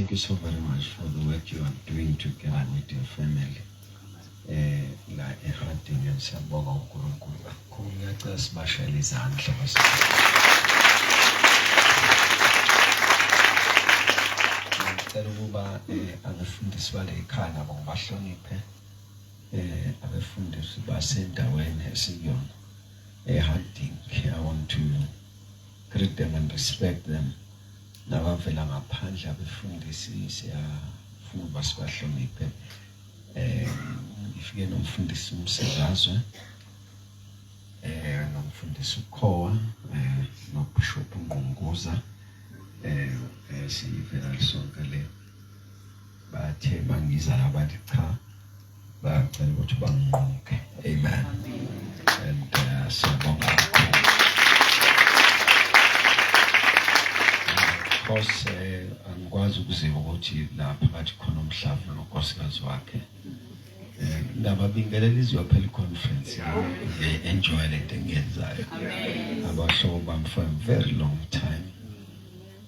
Thank you so very much for the work you are doing together with your family. Eh la eHarding siyabonga uNkulunkulu kakhulu. Ngiyacela sibashayele izandla bese. Ngicela ukuba eh abefundisi bale ekhaya nabo ngibahloniphe eh abefundisi basendaweni esiyona eHarding. I want to greet them and respect them. Nabavela ngaphandle abefundisi siyafuna ukuba sibahloniphe. Eh ngifike nomfundisi uMsindazwe eh nomfundisi uKhowa eh noBishop Ngqunguza eh, eh sivela sonke le bathe bangiza la bathi cha bacela ukuthi banginquke amen and uh, siyabonga kakhulu of course eh, angikwazi ukuziba ukuthi la phakathi khona umhlavu nonkosikazi wakhe eh ngababingelela iziyophela i-conference ngiye-enjoy le nto engiyenzayo abahlobo bami for a very long time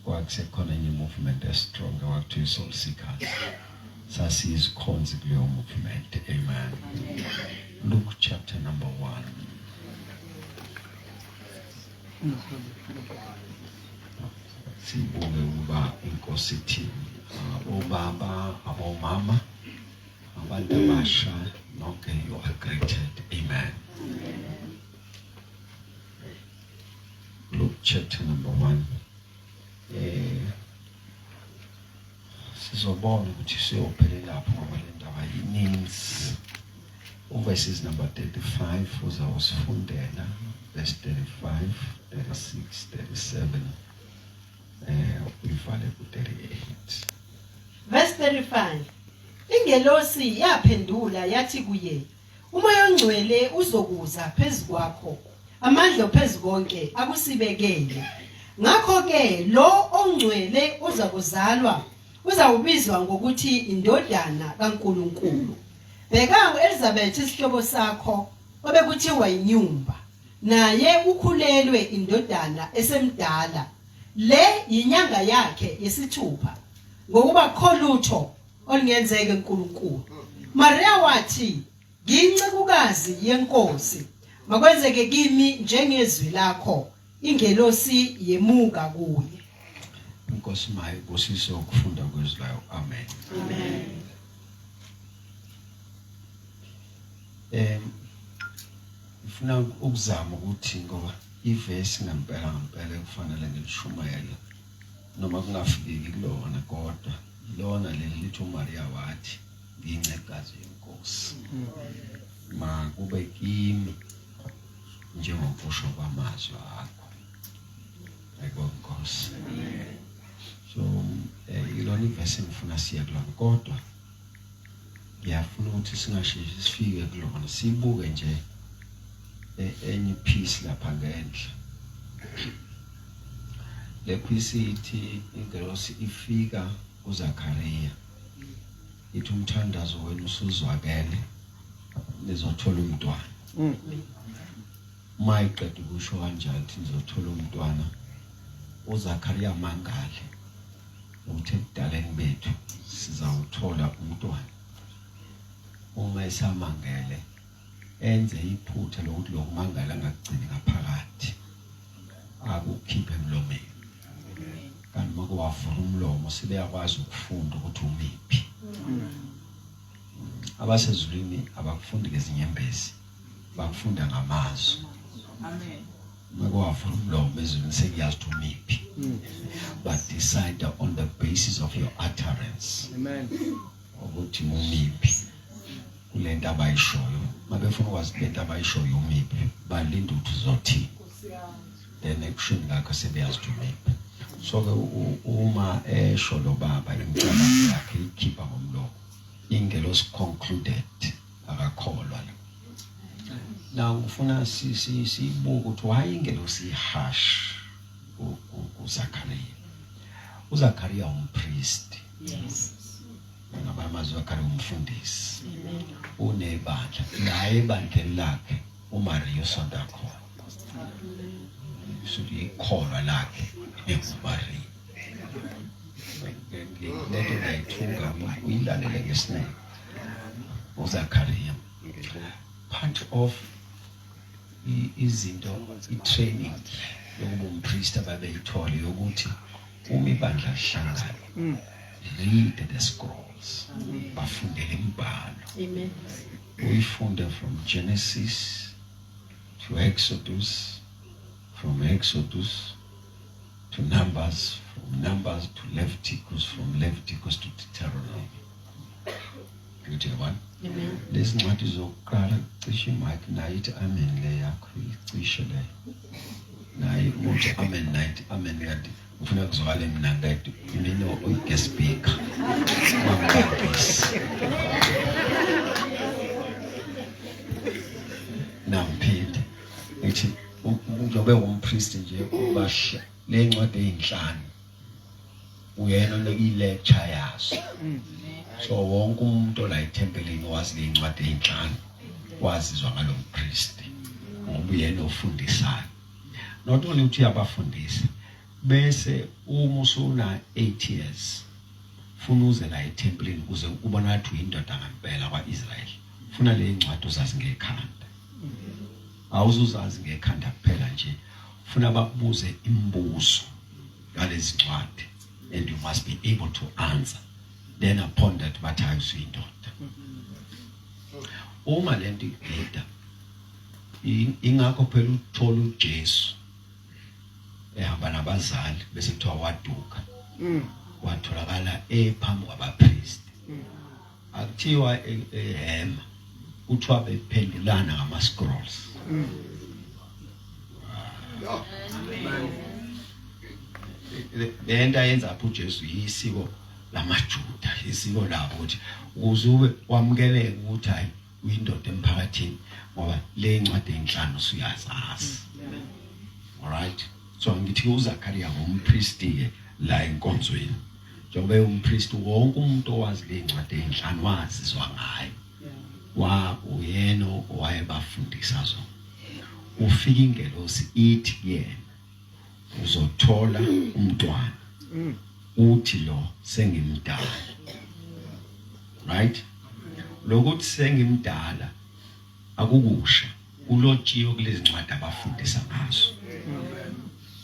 Kwakusekhona enye movement estrong kwakuthiwa i-Soul Seekers. Sasiyizikhonzi kuleyo movement. Amen. Luke chapter number 1. Sibuke ukuba inkosi ithini. Obaba, abomama, abantu abasha, nonke you are greeted. Amen. Luke chapter number 1 eh sizobona ukuthi siyophelela lapho ngoba le ndaba yiningi uverses number 35 uzawusifundela verse 35 36 37 eh uyivale ku 38 verse 35 Ingelosi yaphendula yathi kuye Umoya oNgcwele uzokuza phezu kwakho, amandla oPhezukonke akusibekele. Ngakho-ke lo ongcwele ozakuzalwa uzawubizwa ngokuthi iNdodana kaNkulunkulu. Bheka u-Elizabethe isihlobo sakho obekuthiwa yinyumba, naye ukhulelwe indodana esemdala. Le yinyanga yakhe yesithupha, ngokuba akukho lutho olungenzeke uNkulunkulu. Maria wathi, Ngiyincekukazi yeNkosi, makwenzeke kimi njengezwi lakho. Ingelosi yemuka kuye. Inkosi mayibusise ukufunda kwezwi layo. Amen. Amen. Em ngifuna ukuzama ukuthi ngoba ivesi ngempela ngempela kufanele ngilishumayele noma kungafikeki kulona kodwa lona leli lithi uMaria wathi ngiyincekazi yenkosi makube kimi njengokusho kwamazwi akho ayibonga inkosi so eh, ilona ivesi engifuna siye kulona kodwa ngiyafuna ukuthi singasheshi sifike kulona sibuke nje e, enye piece lapha ngenhla le piece ithi ingelosi ifika kuZakhariya ithi umthandazo wenu usuzwakele nizothola umntwana uma iqeda ukusho kanjalo ithi nizothola umntwana uZakhariya mangale ukuthi ebudaleni bethu sizawuthola umntwana uma esamangele enze iphutha lokuthi lokumangala angakugcini ngaphakathi akukhiphe emlomeni kanti uma kuwavula umlomo sebeyakwazi ukufunda ukuthi umiphi abasezulwini abakufundi ngezinyembezi bakufunda ngamazwi amen uma kuwavula umlomo ezulwini sekuyazi ukuthi umiphi but decide on the basis of your utterance amen ukuthi umiphi kulento abayishoyo mabefuna ukwazi lento abayishoyo umiphi balinda ukuthi uzothini then ekushweni ngakho sebeyazi ukuthi umiphi so ke uma esho lo baba imicabango yakhe ikhipha ngomlomo ingelosi concluded akakholwa lo now ngifuna sibuke ukuthi why ingelosi iharsh kuZakhariya uZakhariya umpriest yes ngamanye amazwi uZakhariya umfundisi unebandla naye ebandleni lakhe uMaria usonta khona kusho ikholwa lakhe enguMaria Lento ngiyayithunga uyilalele ngesineke. UZakhariya. Part of izinto i-training yokuba umpriest ababeyithole yokuthi uma ibandla lihlangana read the scrolls bafundele imibhalo Amen. uyifunde from Genesis to Exodus from Exodus to Numbers from Numbers to Leviticus from Leviticus to Deuteronomy ngithi yabona Amen. lezi ncwadi zokuqala cishe imic nayo ithi amen le yakho icishe leyo naye uthi amen naye ithi amen kanti ufuna kuzwakale mina ngedwa mina oyi-guest speaker ungangibambisi namphinde ngithi njengoba ewumpristi nje ubahle le ncwadi eyinhlanu uyena onika i-lecture yazo so wonke umuntu ola ethempelini wazi le ncwadi eyinhlanu wazizwa ngalo mpristi ngoba uyena ofundisayo not only ukuthi uyabafundisa bese uma usuna 8 years funa uze la ethempelini ukuze ubona ngathi uyindoda ngempela kwaIsrael funa le ncwadi uzazi ngekhanda awuzuzazi ngekhanda kuphela nje funa bakubuze imibuzo ngalezi ncwadi and you must be able to answer then upon that bathi hayi usuyindoda uma lento igida ingakho phela uthola uJesu ehamba nabazali bese kuthiwa waduka watholakala ephambi kwabapriest akuthiwa ehema kuthiwa bephendulana ngama scrolls le nto ayenza apha uJesu yisiko lamaJuda isiko labo ukuthi ukuze ube wamukeleke ukuthi hayi uyindoda emphakathini ngoba le ncwadi enhlanu usuyazazi alright so ngithi uZakaria ngumpristi ke la enkonzweni njengoba ewumpristi wonke umuntu owazi le ncwadi enhlanu wazizwa ngayo wa uyena owayebafundisa zona ufika ingelosi ithi kuyena uzothola umntwana uthi lo sengimdala right lokuthi sengimdala akukusha kulotshiwe kulezi ncwadi abafundisa ngazo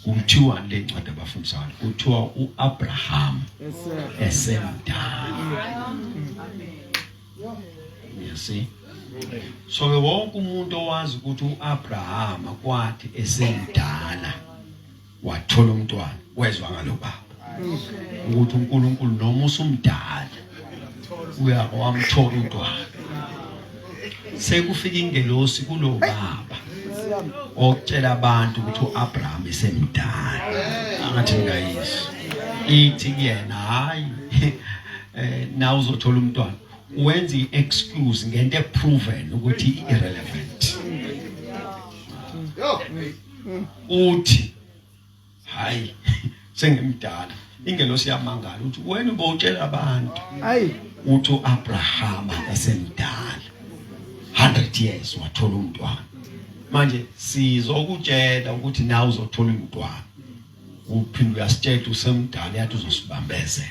kuthiwa le ncwadi abafundisa ngayo kuthiwa uAbraham esemdala you see so ke wonke umuntu owazi ukuthi uAbraham kwathi esemdala wathola umntwana wezwa ngalo baba ukuthi uNkulunkulu noma usumdala uyawamthola umntwana sekufika ingelosi kulo baba okutshela abantu ukuthi uAbraham esemdala angathi ngayizwa ithi kuyena hayi eh na uzothola umntwana wenza i-excuse ngento eproven ukuthi irrelevant uthi hayi sengimdala ingelosi yamangala uthi wena ubotshela abantu hayi uthi uAbraham esemdala 100 years wathola umntwana manje sizokutshela ukuthi nawe uzothola umntwana uphinde uyasitshela usemdala yathi uzosibambezela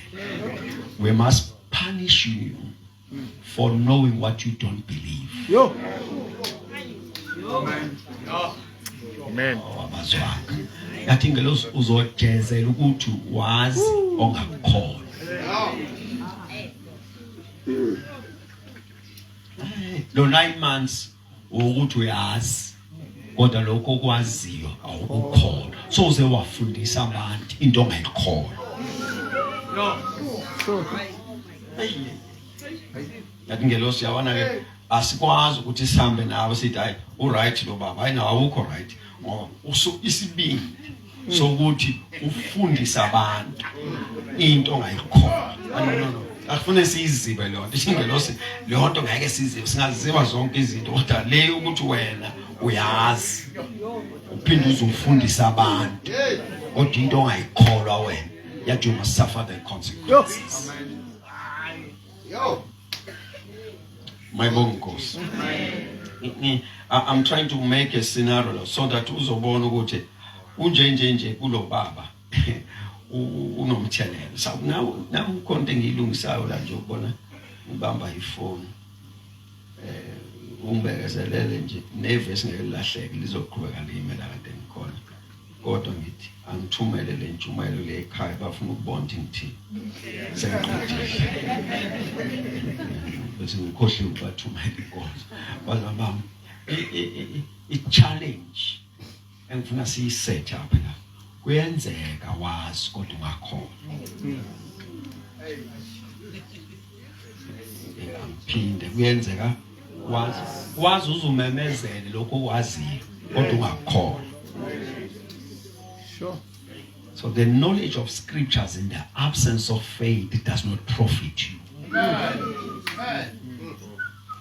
we must punish you for knowing what you don't believe yo Amen. Abazwanga. Yathi ingelosi uzojezela ukuthi wazi ongakukholwa. Lo 9 months ukuthi uyazi kodwa lokho okwaziyo awukukholwa. So uze wafundisa abantu into ongayikholwa. Yathi ingelosi yabona ke asikwazi ukuthi sihambe nawe sithi hayi u right lo baba hayi nawe awukho right ngoba usu isibindi sokuthi ufundise abantu into ongayikholwa no no no akufune siyizibe leyo nto ingelosi leyo nto ngeke sizibe singaziba zonke izinto kodwa le ukuthi wena uyazi uphinde uzofundisa abantu kodwa into ongayikholwa wena yathi you must suffer the consequences Yo. My Nkosi. I'm trying to make a scenario so that uzobona ukuthi unje nje nje kulo baba. Unomthelela. So now kukhona into engiyilungisayo la nje, ukubona ngibamba ifoni, ungibekezelele nje, nevesi ngeke lilahleke, lizoqhubeka lime la kade ngikhona, kodwa ngithi angithumele le ntshumayelo le ekhaya, bafuna ukubona ukuthi ngithini. Sengiqedile, bese ngikhohliwe ukubathumela inkonzo. Bazalwane bami, i-challenge engifuna siyisethe apha la, kuyenzeka wazi kodwa ungakholwa. Angiphinde, kuyenzeka wazi, wazi uzumemezele lokho owaziyo, kodwa ungakholwa. Sure. So the knowledge of scriptures in the absence of faith does not profit you.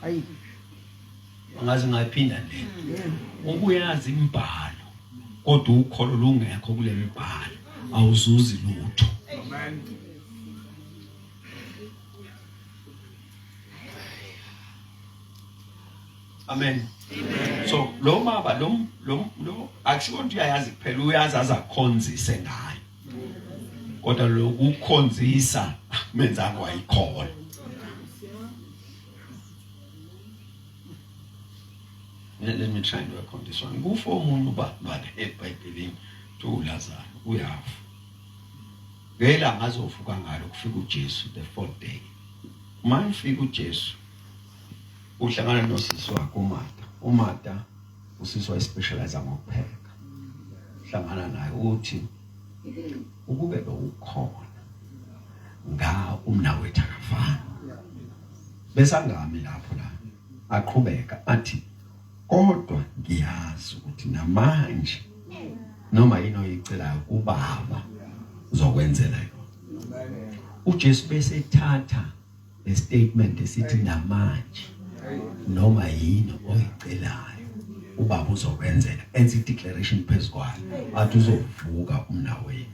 Ayi. Angazi ngayiphinda le. Ubuyazi imibhalo kodwa ukholo lungekho kule mibhalo, awuzuzi lutho. Amen. Amen. So lo maba lo lo lo akusho ukuthi uyayazi kuphela, uyazi azakhonzise ngayo. Kodwa lokukhonzisa menzanga wayikholwa. Let me try and work on this one. Kufa omunye ubaba eBhayibhelini, uLazaro uyafa. Ngelanga azovuka ngalo kufika uJesu, the fourth day. Uma efika uJesu uhlangana nosisi wakhe uMartha. UMartha usisi waye-specialize ngokupheka. Uhlangana naye, uthi ukube bewukhona nga umnawethu akafani. Bese angami lapho la, aqhubeka athi kodwa ngiyazi ukuthi namanje noma yini oyicelayo kubaba uzokwenzela yona. uJesu bese ethatha le statement esithi namanje noma yini oyicelayo ubaba uzokwenzela, enza i-declaration phezu kwayo, athi uzovuka umnawenu.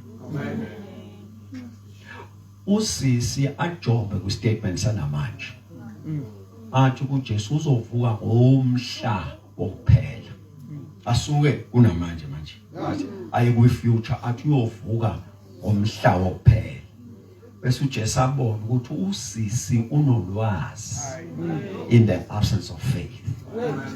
Usisi ajombe kwi-statement sanamanje, athi kuJesu uzovuka ngomhla wokuphela. Asuke kunamanje manje athi aye kwi-future, athi uyovuka ngomhla wokuphela. Bese uJesu abona ukuthi usisi unolwazi in the absence of faith,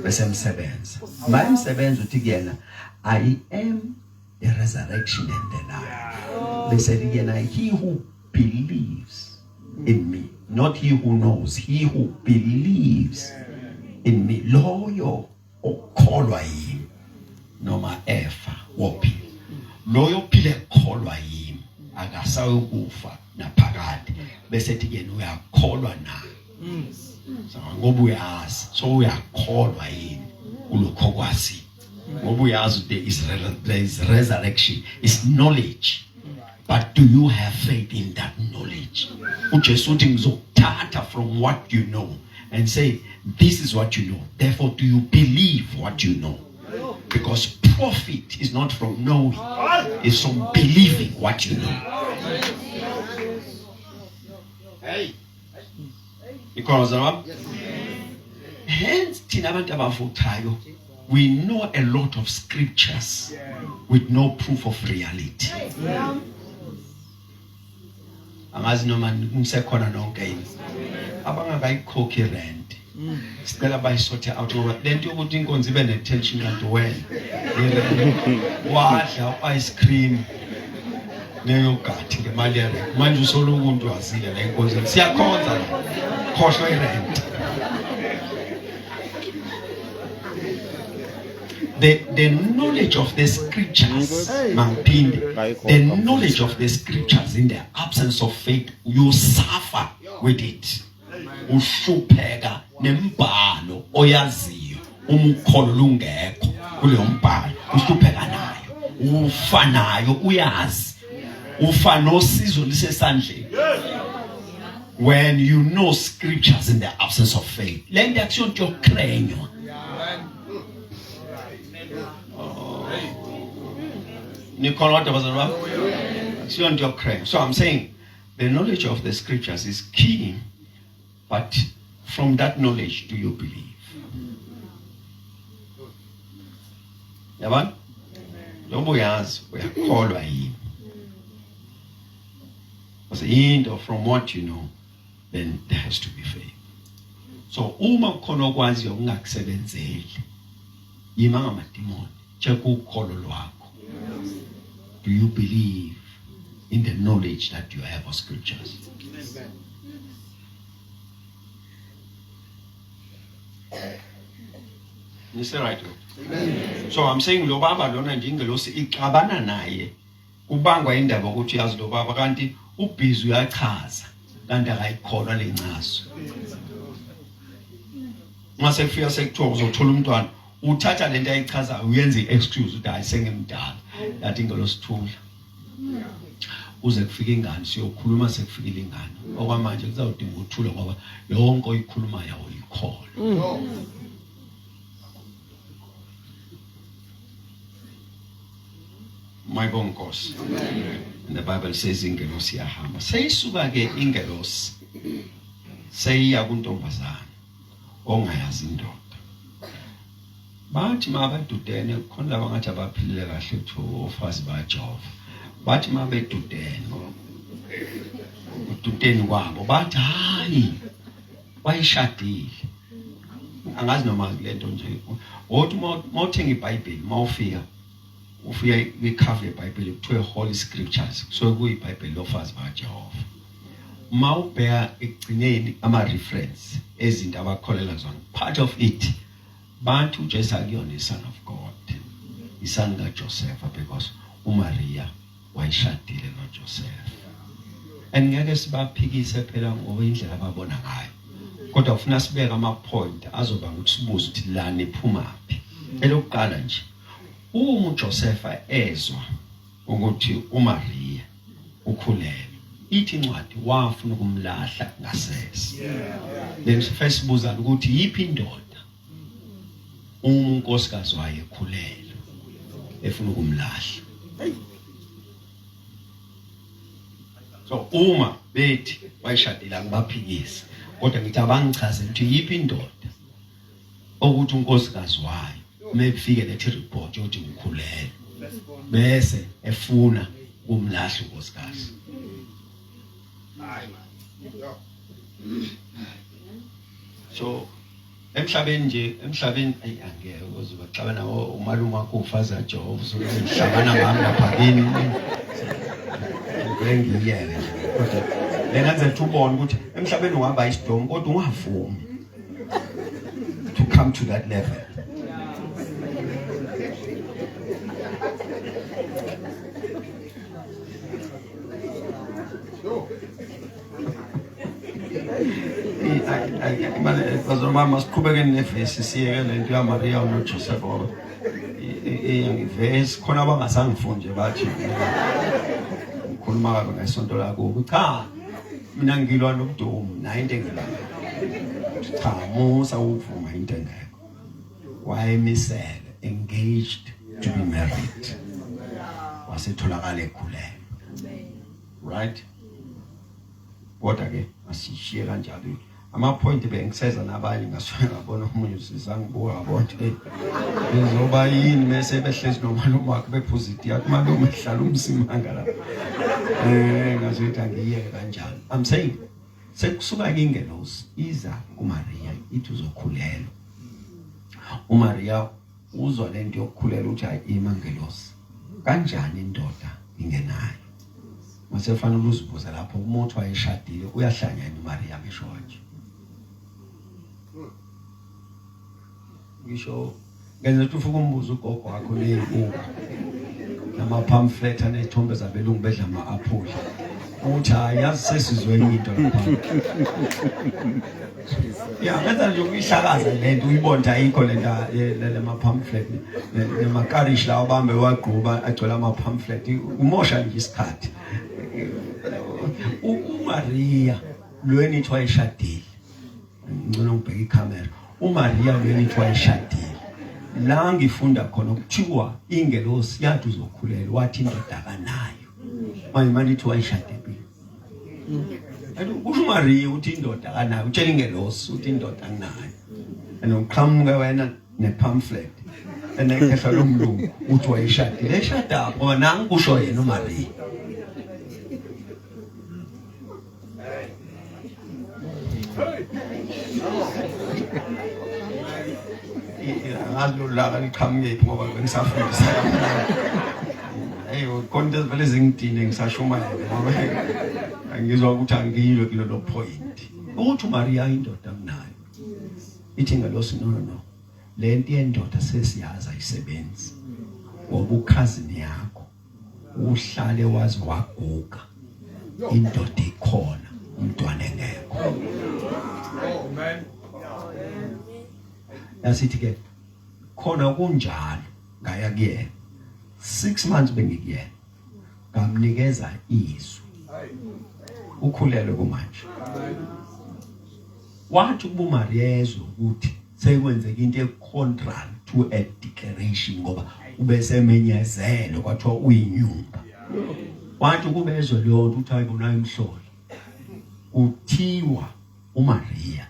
bese emsebenza. Mayemsebenza uthi kuyena, "I am the resurrection and the life." Bese kuyena, "He who believes in me," not he who knows, he who believes in me, loyo okholwa yimi, noma efa wophila. Loyo ophile ekholwa yimi akasayokufa naphakade. Bese ethi kuyena, "Uyakholwa na?" So, ngoba uyazi, so uyakholwa yini kulokho okwazi? Ngoba uyazi there is resurrection is knowledge, but do you have faith in that knowledge? UJesu uthi ngizokuthatha from what you know and say, "This is what you know. Therefore, do you believe what you know?" Because profit is not from knowing, it's from believing what you know. Hey. Ikhona, bazalwane? Hence thina abantu abavuthayo, we know a lot of scriptures with no proof of reality. Angazi noma nisekhona nonke yini. Abangakayikhokhi rent, sicela bayi-sorte out, ngoba lento yokuthi inkonzo ibe ne-tension kanti wena i-rent wadla u-ice cream ne-yoghurt ngemali ye-rent, manje usolo umuntu wazile la enkonzweni. Siyakhonza la, khohlwa i-rent. The knowledge of the scriptures, mangiphinde, the knowledge of the scriptures in the absence of faith, you suffer with it. Uhlupheka nembhalo oyaziyo uma ukholo lungekho kuleyo mbhalo, uhlupheka nayo, ufa nayo, uyazi ufa nosizo lisesandleni. When you know scriptures in the absence of faith, le nto akusiyonto yokukrenywa. Nikhona kodwa, bazalwane bami? Akusiyonto yokukrenywa. So I'm saying the knowledge of the scriptures is key, but from that knowledge, do you believe? Yabona, njengoba uyazi, uyakholwa yini? Because into from what you know then there has to be faith. So uma kukhona okwaziyo okungakusebenzeli yima ngamadimoni check ukholo lwakho. Do you believe in the knowledge that you have of scriptures? Nise right? Amen. So I'm saying lo baba lona nje ingelosi ixabana naye kubangwa indaba ukuthi uyazi lo baba kanti ubhizi uyachaza kanti akayikholwa lencazo. Mase kufika sekuthiwa uzothola umntwana uthatha lento ayichazayo uyenza i-excuse ukuthi hayi sengimdala yathi ingelosi thula. Kuze kufike ingane siyokhuluma sekufikile ingane okwamanje kuzawudinga uthule ngoba yonke oyikhulumayo awuyikholwa. Mayibonga Nkosi. And the Bible says ingelosi yahamba. Seyisuka ke ingelosi seyiya kuntombazana ongayazi indoda. Bathi mabadudene khona laba ngathi abaphilile kahle kuthiwa ofazi baJehova. Bathi mabedudene ududeni kwabo bathi hayi wayeshadile. Angazi noma lento nje wothi mawuthenga iBhayibheli mawufika ufika kwicover yeBhayibheli kuthiwe Holy Scriptures kusuke kuyiBhayibheli lofazi bakaJehova. Mawubheka ekugcineni ama reference ezinto abakholela zona part of it bathi uJesu akuyona i-son of God i-son kaJoseph because uMaria wayeshadile noJoseph and ngeke sibaphikise phela ngoba indlela ababona ngayo kodwa ufuna sibeke ama point azoba ukuthi sibuze ukuthi la niphumaphi elokuqala nje uma uJosepha ezwa ukuthi uMaria ukhulelwe ithi incwadi wafuna ukumlahla ngasese then first sibuza ukuthi yiphi indoda uma unkosikazi waye ekhulelwe efuna ukumlahla so uma bethi wayeshadile angibaphikisi kodwa ngithi abangichaze ukuthi yiphi indoda ukuthi unkosikazi wayo mefike lethi report yokuthi ngikhulelwe bese efuna ukumlahla unkosikazi. So emhlabeni nje emhlabeni ayi angeke uze baxabana umalume wakho ufazi kaJehova uzohlabana ngami lapha kini ngeke ngiyeke nje kodwa lengenza ukuthi ubone ukuthi emhlabeni ungaba isidomu kodwa ungavumi to come to that level. Bazalwane masiqhubeke nevesi siyeke lento yaMaria noJoseph ngoba ivesi khona abangasangifundi nje bathi ngikhuluma kabi ngesonto lakubo. Cha, mina ngilwa nobudomu nayo into engilwa cha musa ukuvuma into engekho. Wayemisele engaged to be married wasetholakala ekhulelwe right kodwa ke asishiye kanjalo ama-point bengiseza nabanye ngasuke ngabona omunye usisa ngibuka ngabona hey ngizoba yini mese behlezi nomalume wakhe bephuza itiye athi malume hlala umsimanga lapha eh ngazothi angiyeke kanjalo i'm saying sekusuka ke ingelosi iza kuMaria ithi uzokhulelwa uMaria uzwa lento yokukhulelwa uthi hayi ima ngelosi kanjani indoda ingenayo mase fanele uzibuza lapho umuntu wayeshadile uyahlanya yini uMaria ngisho kanje ngisho ngenza ukuthi ufike umbuzo ugogo wakho nezinkukhu nama-pamphlet anezithombe zabelungu bedla ama-aphula uthi hayi yazi sesizwe enye into lapha ya ngenza nje ukuyihlakaza le nto uyibone ukuthi ayikho le nto lama-pamphlet namakarishi lawo abambe wagquba agcwele ama-pamphlet umosha nje isikhathi uMaria lweni ithi wayeshadile ngcono ngibheke ikhamera uMaria lweni ithi wayeshadile la ngifunda khona kuthiwa ingelosi yathi uzokhulelwa wathi indoda akanayo manje manje ithi wayeshadile And kusho uMaria uthi indoda akanayo utshela ingelosi uthi indoda anginayo and uqhamuke wena nepamphlet enekhehla lomlungu uthi wayeshadile eshada ngoba nangu kusho yena uMaria. Angazi lolu laka liqhamukephi ngoba bengisafundisa kamnandi. Hey, khona into ezivele zingidine ngisashumayela ngoba angizwa ukuthi angiyilwe kulelo point. Ukuthi uMaria indoda nginayo. Ithi ngelosi no no no. Lento yendoda sesiyazi ayisebenzi. Ngoba ukhazini yakho uhlale waze waguga indoda ikhona umntwana engekho. Amen. Yasithi ke khona kunjalo ngaya kuyena 6 months bengikuyena ngamnikeza izwi ukhulelwe kumanje wathi ukuba uMaria ezwe ukuthi sekwenzeka into econtral to a declaration ngoba ubesemenyezele kwathiwa uyinyumba wathi ukuba ezwe leyo nto uthi ayibona imhlola kuthiwa uMaria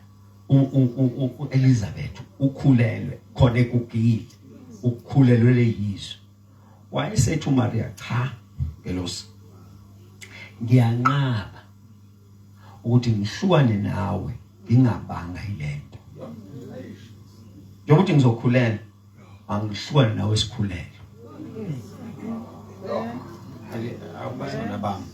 uElizabeth ukhulelwe khona egugile ukhulelwe leyizwe wayesethi uMaria cha ngelosi ngiyanqaba ukuthi ngihlukane nawe ngingabanga ilento njengokuthi ngizokhulela angihlukane nawe sikhulele awubazana bami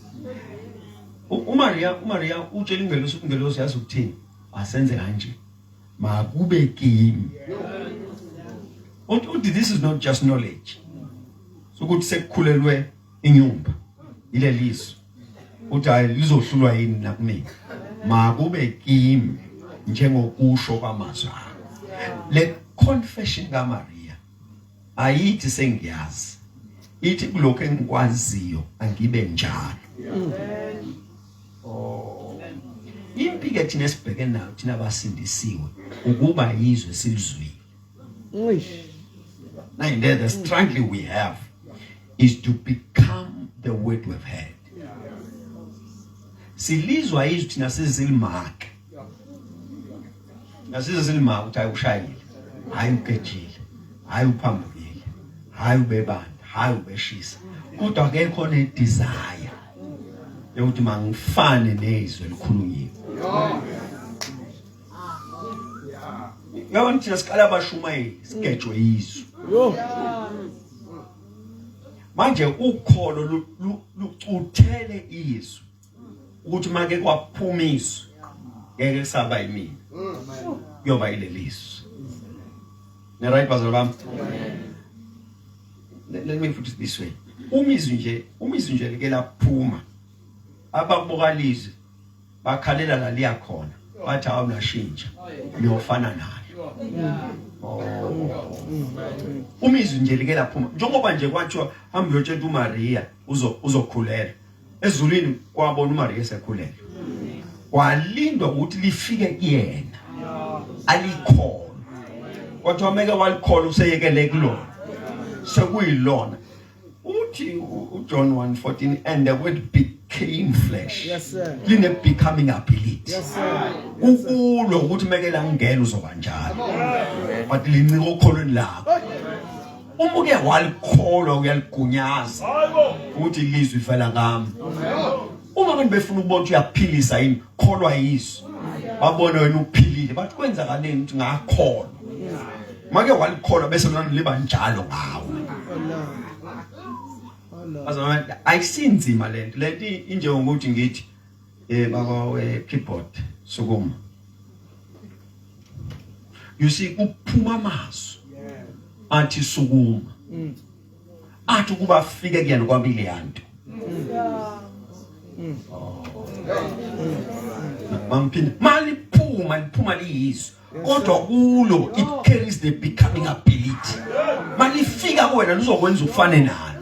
uMaria uMaria utshela ingelosi ingelosi yazi ukuthini asenze kanje makube kimi uthi this is not just knowledge sokuthi sekukhulelwe inyumba ilelizwe uthi hayi lizohlulwa yini nakumina makube kimi njengokusho kwamazwi akho le confession kaMaria ayithi sengiyazi ithi kulokho engikwaziyo angibe njalo oh impi ke thina esibheke nayo thina abasindisiwe ukuba yizwe silizwile Now, the struggle we have is to become the word we've heard. Silizwa izwi thina sizilimake. Nasize silimake ukuthi hayi ushayile, hayi ugejile, hayi uphambukile, hayi ubebanda, hayi ubeshisa. Kodwa akekho ne desire yokuthi mangifane nezwi elikhulunyiwe. Yabona thina siqala abashumayeli sigejwe izwi. Manje ukholo lucuthele izwi ukuthi make kwaphuma izwi ngeke kusaba yimina. Kuyoba ilelizwi. Ne right bazalwane bami? Let me put it this way. Uma izwi nje, uma izwi nje like laphuma abakubokalizwi bakhalela la liya khona bathi hawu nashintsha niyofana nalo oh. Uma izwi nje like laphuma njengoba nje kwathiwa hamba uyotshela uMaria uzokhulelwa ezulwini kwabona uMaria esekhulelwe kwalindwa ukuthi lifike kuyena alikholwa kwathiwa meke walikholwa useyekele kulona sekuyilona uthi uJohn 1:14 and the word became flesh. Yes sir. Line becoming ability. Yes sir. Ukulo ukuthi meke la ngena uzoba njalo. But lincika okholweni lakho. Uma uke walikholwa uyaligunyaza ukuthi ilizwi vela ngami. Uma abantu befuna ukubona ukuthi uyaphilisa yini, kholwa yizwi. Babone wena uphilile, bathi kwenzakaleni ukuthi ngakholwa. Make walikholwa bese lona liba njalo ngawe. Bazalwane ayisinzima lento. Lento injengokuthi ngithi eh baba we keyboard sukuma. You see kuphuma amazwi athi sukuma. Athi ukuba afike kuyena kwabile yanto. Bamphinde maliphuma liphuma liyizwi kodwa kulo it carries the becoming ability malifika kuwena lizokwenza ufane nalo.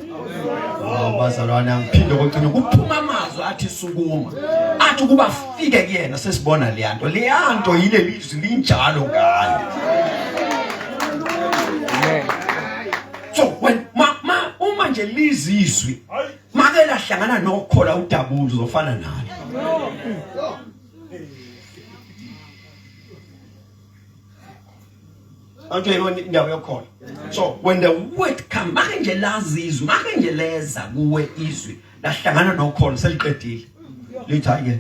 Oh bazalwane angiphinde kokugcina kuphuma amazwi athi sukuma athi ukuba fike kuyena sesibona leyanto leyanto yileli zwi linjalo ngayo. So when ma ma uma nje lizizwi make lahlangana nokhola udabula uzofana nalo. Antu yibona indawo yokholo. So when the word come make nje lazi izwi make nje leza kuwe izwi lahlangana nokholo seliqedile. Lithi hayi ke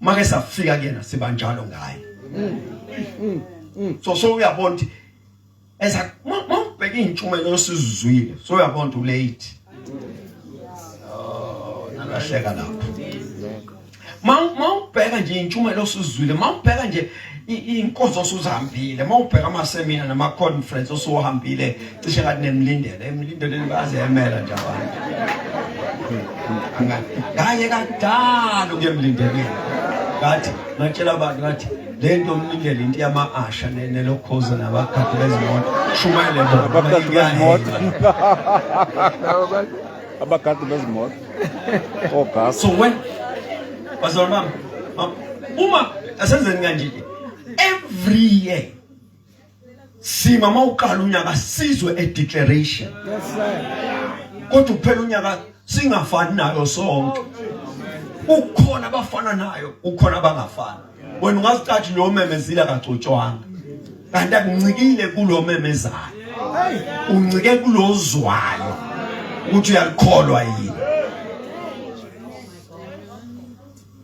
Make safika kuyena sibanjalo ngaye. So uyabona ukuthi eza mawubheka iy'ntshumelo osizuzwile, so uyabona ukuthi ulate. Oh, nalahleka lapho. Mawubheka nje iy'ntshumelo osizuzwile, mawubheka nje iy'nkonzo osuzihambile, mawubheka amasemina nama-conference osuwahambile, cishe ngathi nemlindelo, emlindelweni bayazemela nje abantu. Ngaye kadala ukuya emlindelweni. Ngathi ngatshela abantu ngathi le nto umlindelo into yama-asha nelokhoza nabagadi bezimoto, shumayele bona. Abagadi bezimoto. Abagadi bezimoto. Ogasi. So when bazalwane bami, uma asenzeni kanje every year sima mawuqala unyaka sizwe a declaration. Yes sir. Kodwa kuphela unyaka singafani nayo sonke. Ukhona abafana nayo, ukhona abangafani. Wena ungazicathi lo memezile akagcotshwanga. Kanti akuncikile kulo memezayo. Uncike kulozwayo ukuthi uyalikholwa yini.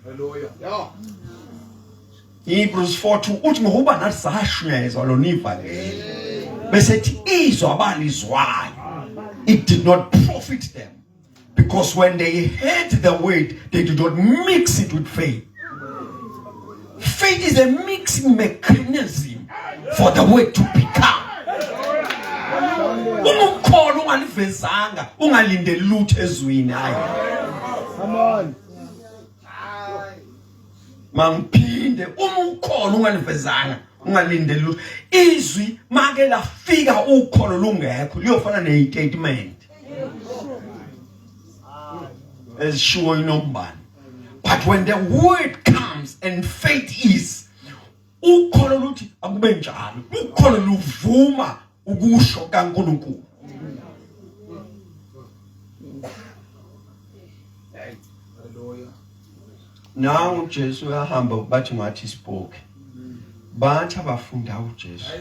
Hallelujah. Yeah. Hebrews 4:2 uthi ngokuba nathi sashunyayezwa lona ivangeli bese ethi izwa abalizwayo it did not profit them because when they heard the word they did not mix it with faith. Faith is a mixing mechanism for the word to become. Uma ukholwa ungalivezanga ungalindeli lutho ezwini hayi. Come on. Mangiphinde uma ukholo ungalivezanga ungalindeli lutho izwi make lafika ukholo lungekho liyofana nestatement ezishiwo inombani. But when the word comes and faith is ukholo luthi akube njalo, ukholo luvuma ukusho kaNkuluNkulu. Nawu uJesu uyahamba bathi ngathi isipoki. Bathi abafunda uJesu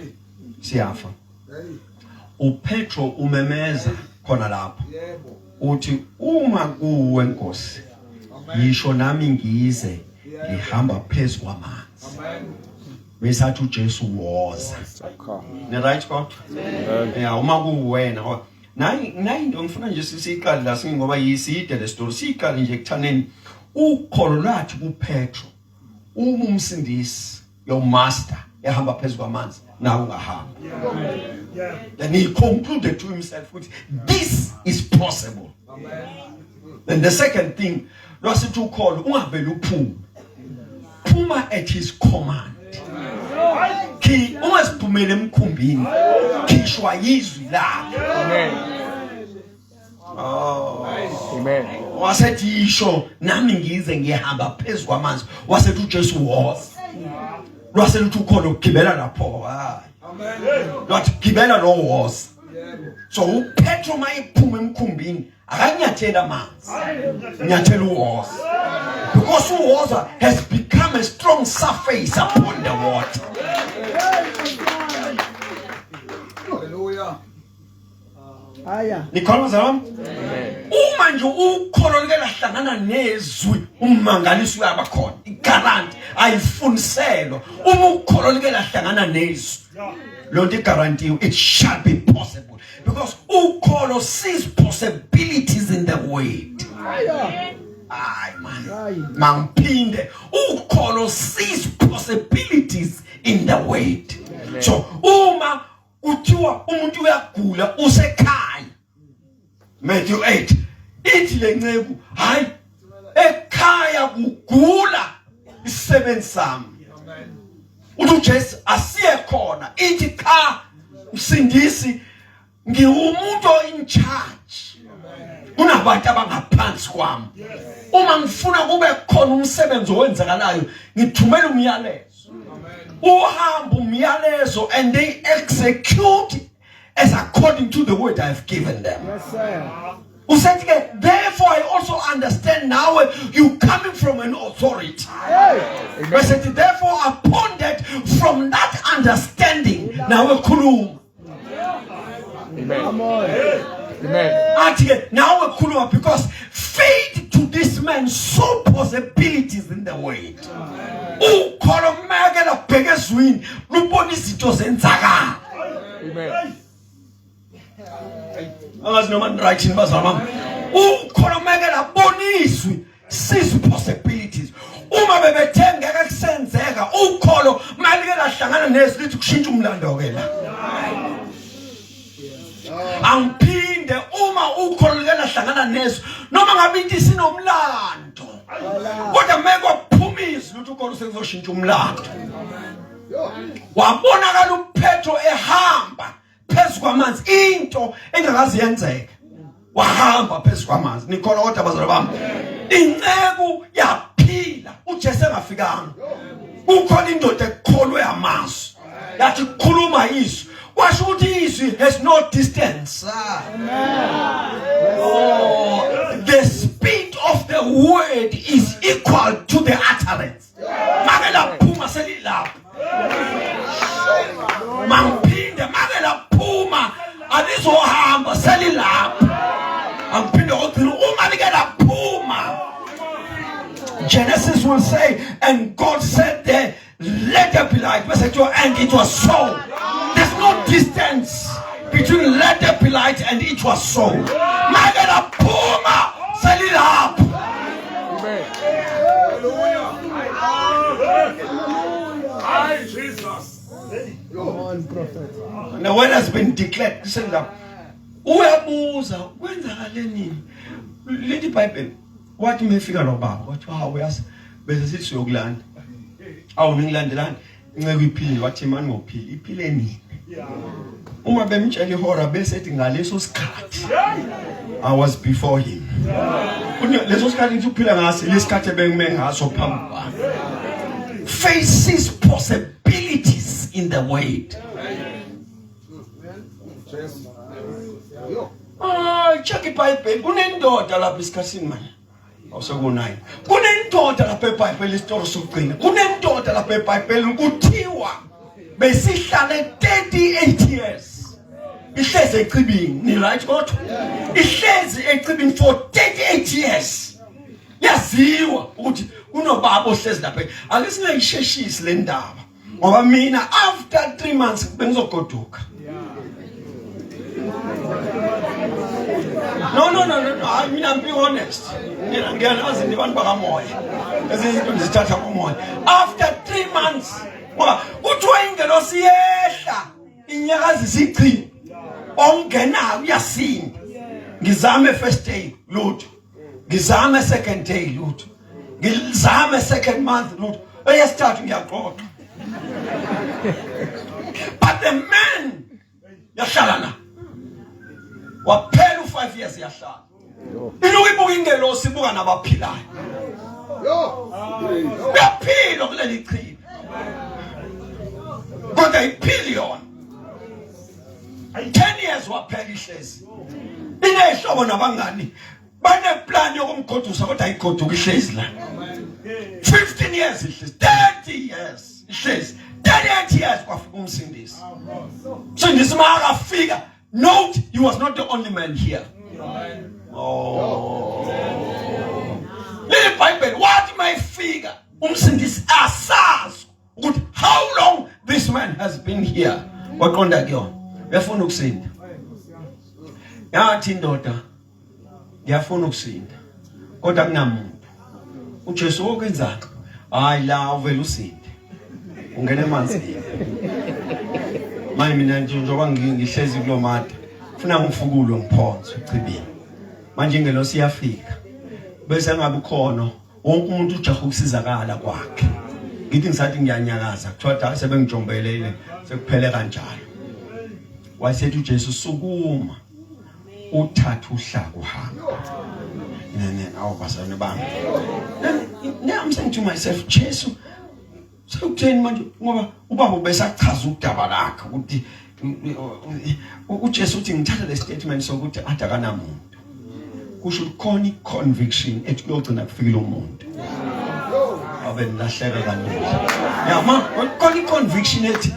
siyafa. uPetro umemeza khona lapho uthi uma kuwe Nkosi yisho nami ngize ngihamba phezu kwamanzi. Bese athi uJesu woza. Ni right kodwa? Yeah, uma kuwena kodwa nayi nayi into ngifuna nje siyiqale la singoba yiside le story siyiqale nje ekuthaneni ukholo lwathi kuPetro uma umsindisi your master ehamba phezu kwamanzi nawe ungahamba. Then he concluded to himself ukuthi this is possible. Then the second thing lwasithi ukholo ungaveli uphume, phuma at his command. Ki ungaziphumeli emkhumbini, khishwa yizwi lakhe. Amen. Oh. Amen. Wasethi yisho nami ngize ngihamba phezu kwamanzi. Wasethi uJesu woza. Lwaseluthi ukhona ukugibela lapho. Hayi. Amen. Lwathi gibela lo woza. So uPetro mayephuma emkhumbini akanyathela amanzi. Nyathela uwoza. Because uwoza has become a strong surface upon the water. Hallelujah. Aya. Nikhona bazalwane? Uma nje ukholo like lahlangana nezwi ummangaliso uyaba khona. Iguarantee ayifuniselwa. Uma ukholo like lahlangana nezwi. Lonto iguarantee it shall be possible because ukholo sees possibilities in the word. Aya. Hayi man. Hayi. Mangiphinde ukholo sees possibilities in the word. So uma kuthiwa umuntu uyagula usekhaya Matthew 8 ithi lenceku hayi ekhaya kugula isisebenzi sami uthi uJesu asiye khona ithi cha msindisi ngiwumuntu in charge kunabantu abangaphansi kwami uma ngifuna kube khona umsebenzi owenzakalayo ngithumela umyalezo uhamba umyalezo and they execute as according to the word I have given them. Yes, sir. Usethi ke therefore I also understand now you coming from an authority. Hey. Bese therefore upon that from that understanding nawe khuluma. Amen. Come on. Amen. Athi ke nawe khuluma because faith to this man man saw possibilities in the world. Ukholo meke labheka ezwini lubona izinto zenzakala. Amen. Angazi noma ni right yini bazalwane bami. Ukholo meke labona izwi sees possibilities. Uma bebethe ngeke kusenzeka ukholo malike lahlangana nezwi lithi kushintsha umlando ke la. Angiphinde uma ukholo like lahlangana nezwi noma ngabe into isinomlando. Kodwa meke kwaphuma izwi ukuthi ukholo sekuzoshintsha umlando. Wabonakala uPetro ehamba phezu kwamanzi into engakazi yenzeke wahamba phezu kwamanzi nikholwa kodwa bazalwane bami inceku yaphila uJesu engafikanga kukhona indoda ekukholwe amazwi yathi kukhuluma izwi kwasho ukuthi izwi has no distance oh, the speed of the word is equal to the utterance Make laphuma selilapha. Mangiphinde make laphuma alizohamba selilapha. Angiphinde kokugcina uma like laphuma. Genesis will say and God said there let there be light bese kuthiwa and it was so. There's no distance between let there be light and it was so. Make laphuma selilapha. Amen. Hi, Jesus. Come on, prophet. The word has been declared. Listen now. Uyabuza kwenzakale nini? Lithi iBhayibheli wathi mefika lo baba wathi hawu uyazi bese sithi siyokulanda. Awu ningilandelani? Inceku iphile wathi mani ngophila iphile nini? Uma bemtshela ihora bese ethi ngaleso sikhathi I was before him. Leso sikhathi ngithi uphila ngaso lesikhathi ebengime ngaso phambi kwami. Faces possibilities in the word. Ah, check iBhayibheli kunendoda lapha esikhathini manje. Awuseku-9. Kunendoda lapha eBhayibheli isitori sokugcina. Kunendoda lapha eBhayibheli kuthiwa besihlale 38 years. Ihlezi echibini, ni right kodwa? Ihlezi echibini for 38 years. Yaziwa ukuthi kunobaba ohlezi lapha. Ake singayisheshisi le ndaba. Ngoba mina after 3 months bengizogoduka. No no no no, no. mina I'm being honest. Mina ngiyanazi ni bantu bakamoya. Ezinye izinto ngizithatha ngomoya. After 3 months ngoba kuthiwa ingelosi yehla inyakazisa ichibi. Ongenayo uyasinda. Ngizame first day lutho. Ngizame second day lutho. Ngizame second month lutho. Eyesithathu ngiyaqoqa. But the man yahlala na. Waphela u5 years yahlala. Iluku ibuka ingelosi ibuka nabaphilayo. Uyaphila kuleli chibi. Kodwa iphili yona. 10 years waphela ihlezi. Inehlobo nabangani. Baneplan yokumgodusa kodwa ayigoduka ihlezi la. 15 years ihlezi, 30 years ihlezi. 38 years kwafika umsindisi. Umsindisi makafika, note he was not the only man here. Oh. Leli Bible wathi mayifika umsindisi asazi ukuthi how long this man has been here. Waqonda kuyona. Uyafuna ukusinda. Yathi indoda ngiyafuna ukusinda kodwa kunamuntu. uJesu wokwenzani? Hayi la uvela usinde. Ungena emanzini. Manje mina nje njengoba ngihlezi kulomada funa ngifukulwe ngiphonswe echibini. Manje ingelosi iyafika. Bese ngabe ukhona wonke umuntu ujaha ukusizakala kwakhe. Ngithi ngisathi ngiyanyakaza kuthiwa da sebengijombelele sekuphele kanjalo. Wayesethi uJesu sukuma uthathe uhlaka uhambe. Nene awu bazalwane bami. Now I'm saying to myself Jesu sekutheni manje ngoba ubaba ubesachaza udaba lakhe ukuthi uJesu uthi ngithatha le statement sokuthi ade akanamuntu. Kusho ukuthi khona i-conviction ethi kuyogcina kufikile umuntu. Abe nilahleka kalula. Ya ma khona i-conviction ethi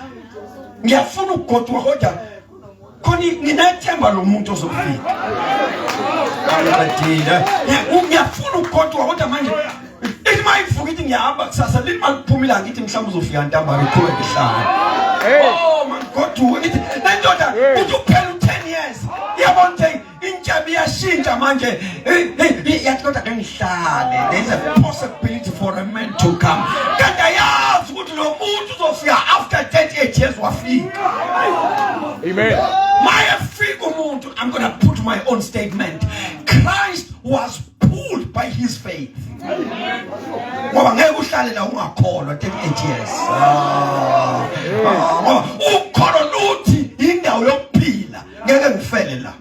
ngiyafuna ukugoduka kodwa khona nginethemba lomuntu ozofika. Ngiqedile. Ngiyafuna ukugoduka kodwa manje ithi mayivuka ithi ngiyahamba kusasa lithi maliphuma ilanga ithi mhlawumbe uzofika ntambama iqhubeke ihlale. Oh mangigoduke ngithi le ndoda uthi uphela u-10 years iyabona ukuthi intshebe iyashintsha manje yathi kodwa ke ngihlale there is a possibility for a man to come kanti ayazi ukuthi lo muntu uzofika after 38 years wafika. Amen. Mayefika umuntu, I'm going to put my own statement. Christ was pulled by his faith. Ngoba ngeke uhlale la ungakholwa 38 years. Ah, ah, ngoba ukholo luthi indawo yokuphila ngeke ngifele la.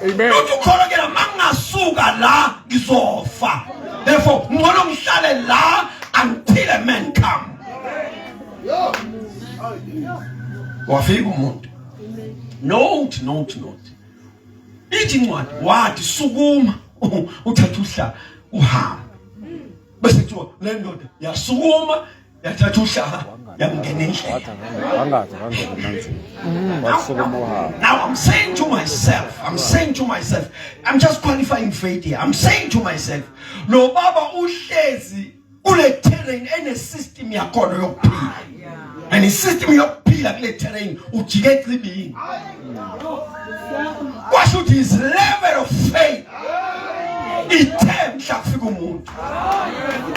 Amen. Luthi ukholo ke la mangingasuka la ngizofa. Therefore ngcono ngihlale la until a man come. Wafika umuntu. Note, note, note. Ithi incwadi wathi sukuma uthatha uhla uhambe. Bese kuthiwa le ndoda yasukuma yathatha uhlaka yamngena endlela. Wangaze wangena emanzini. Wasukuma uhamba. Now I'm saying to myself, I'm saying to myself, I'm just qualifying faith here. I'm saying to myself, lo baba uhlezi kule terrain ene system yakhona yokuphila. And i system yokuphila kule terrain ujike ecibini. Kwasho ukuthi his level of faith ithe mhla kufika umuntu.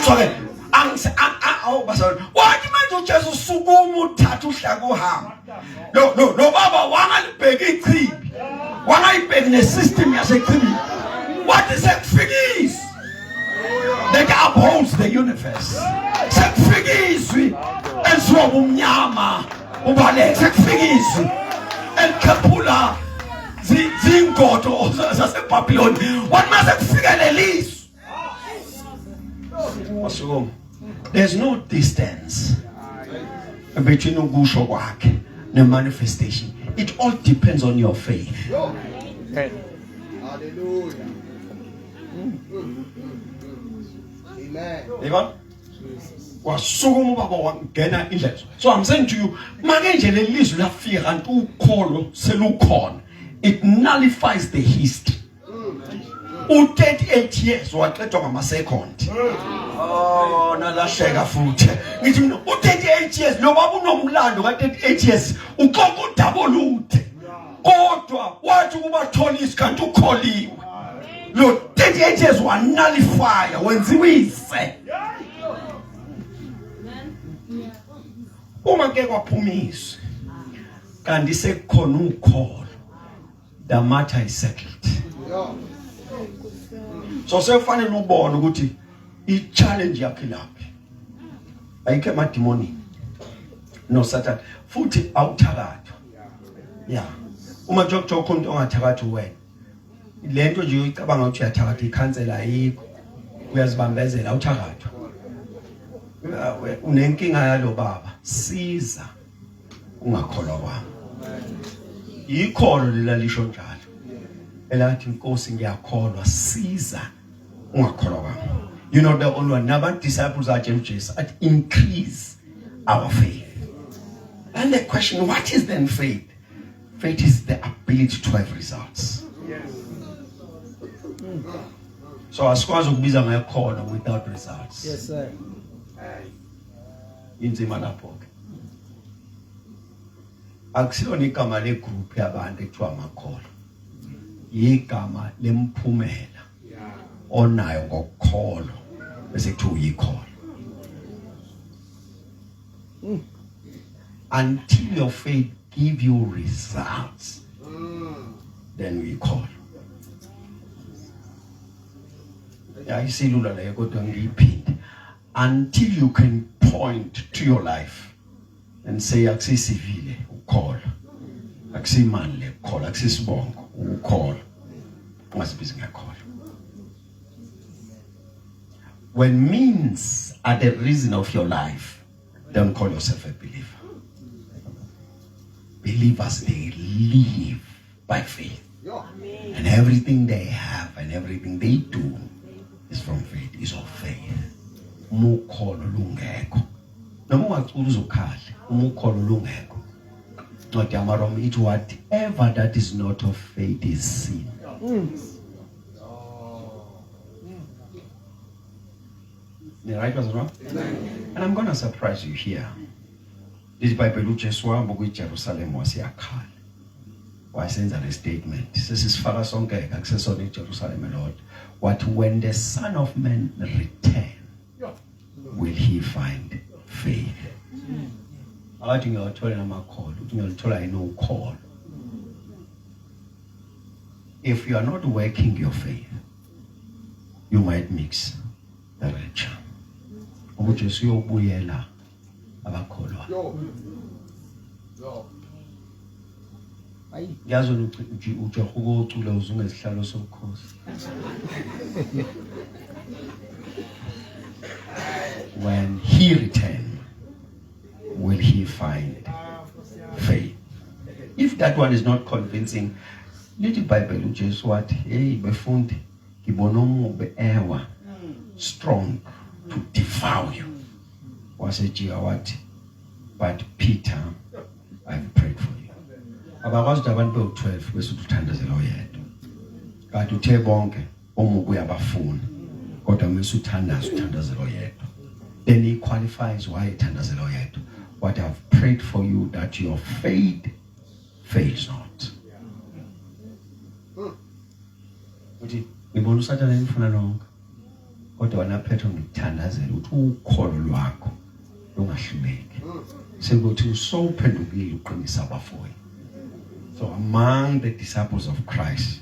So ke angise awu bazalwane wathi manje uJesu usukuma uthatha uhlaka uhamba. Lo lo lo baba wangalibheka ichibi. Wangayibheki nesystem yasechibini. Wathi sekufikisa that upholds the universe. Sekufika izwi elisiwa ubumnyama ubaleke. Sekufika izwi elikhephula zingodo zaseBhabhiloni. Wathi mase kufika lelizwi wasukuma. There's no distance between ukusho kwakhe ne manifestation. It all depends on your faith. Amen. Hallelujah. Amen. Yibona? Wasukuma ubaba wangena indlela. So I'm saying to you, make nje lelizwi lafika kanti ukholo selukhona. It nullifies the history. U38 years waqedwa ngama second. Oh, nalahleka futhi. Ngithi mina u38 years lo baba unomlando ka 38 years uxoxa udaba olude. Kodwa wathi ukubathola izwi kanti ukholiwe. Lo 38 years wanullify wenziwa ize. Uma ke kwaphuma izwi kanti sekukhona ukholo the matter is settled. So sekufanele ubone ukuthi i-challenge yakhe laphi. Ayikho emadimoni no Satan futhi awuthakathwa. Yeah. Uma nje kuthiwa ukhona umuntu ongathakathi wena. Lento nje uyicabanga ukuthi uyathakatha ikhansela ayikho. Uyazibambezela awuthakathwa. Unenkinga yalo baba. Siza ungakholwa kwami. Ikholo lelalisho njalo. Elathi inkosi ngiyakholwa siza ungakholwa kwami. You know the only one naba disciples atshela uJesu athi increase our faith. And the question, what is then faith? Faith is the ability to have results. Yes. So asikwazi ukubiza ngekhono without results. Yes sir. Inzima lapho ke. Akusilona igama le group yabantu ekuthiwa amakholwa. Igama lemphumela onayo ngokukholwa bese kuthiwa uyikholwa. Until your faith give you results, then we call. Yayisilula leyo kodwa ngiyiphinde. Until you can point to your life and say akusisivile ukukholwa. Akusimani le ukukholwa, akusisibongo ukukholwa. Ungazibizi ngekholwa. When means are the reason of your life, don't call yourself a believer. Believers, they live by faith. And everything they have and everything they do is from faith, is of faith. Uma ukholo lungekho. Noma ungacula uzokhala, uma ukholo lungekho. Incwadi yamaRoma ithi whatever that is not of faith is sin. Ni right bazalwane? And I'm going to surprise you here. Lithi iBhayibheli uJesu wahamba kuyiJerusalem waseyakhala. Wasenza le statement. Sesisifaka sonke ke akusesona iJerusalem lodwa. Wathi when the son of man return will he find faith? Akathi ngiyothola namakholwa, uthi ngiyolithola yini ukholo. If you are not working your faith, you might mix the rapture. Ngoba uJesu uyobuyela abakholwa. Yo. Yo. Ngiyazi wena ujaha ukocula uzungesihlalo sobukhosi. When he return, will he find faith? If that one is not convincing, lithi iBhayibheli uJesu wathi, hey befundi, ngibona omubi ewa strong to devour you. Wasejika wathi, but Peter, I've prayed for you. Abakwazi ukuthi abantu bewu-12 bese uthi uthandazela oyedwa. Kanti uthe bonke omubi uyabafuna. Kodwa mase uthandaza uthandazela oyedwa. Then he qualifies why ethandazela oyedwa. What I've prayed for you that your faith fails not. Uthi ngibona uSathane emfuna nonke. Kodwa wena Petro ngikuthandazela ukuthi ukholo lwakho lungahluleki. Sekuthi usowuphendukile uqinisa abafowenu. So among the disciples of Christ,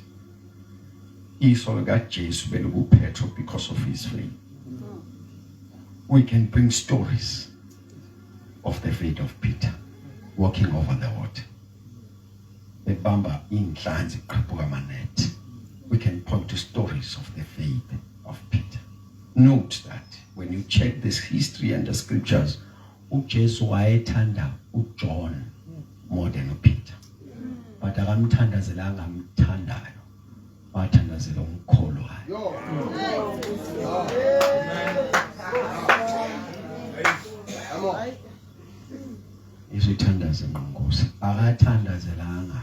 iso likaJesu belikuPetro because of his faith. We can bring stories of the faith of Peter walking over the water. Bebamba inhlanzi qhapuka amanethi. We can point to stories of the faith of Peter. Note that when you check this history and the scriptures, uJesu wayethanda uJohn more than uPeter. But akamthandazelanga amthandayo. Wathandazela umkholwayo. Yo. Come on. Izithandaze ngqongosi. Akathandazelanga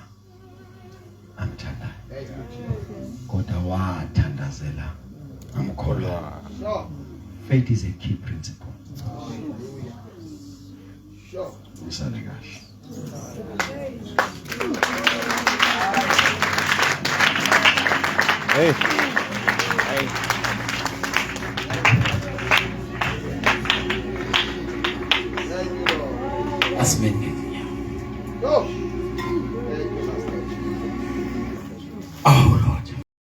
amthandayo. Thank you, Jesus. Kodwa wathandazela amkholwayo. Sure. Faith is a key principle. Hallelujah. Sure. Nisale kahle. Hey. Hey. Thank you, Lord. Asimeni.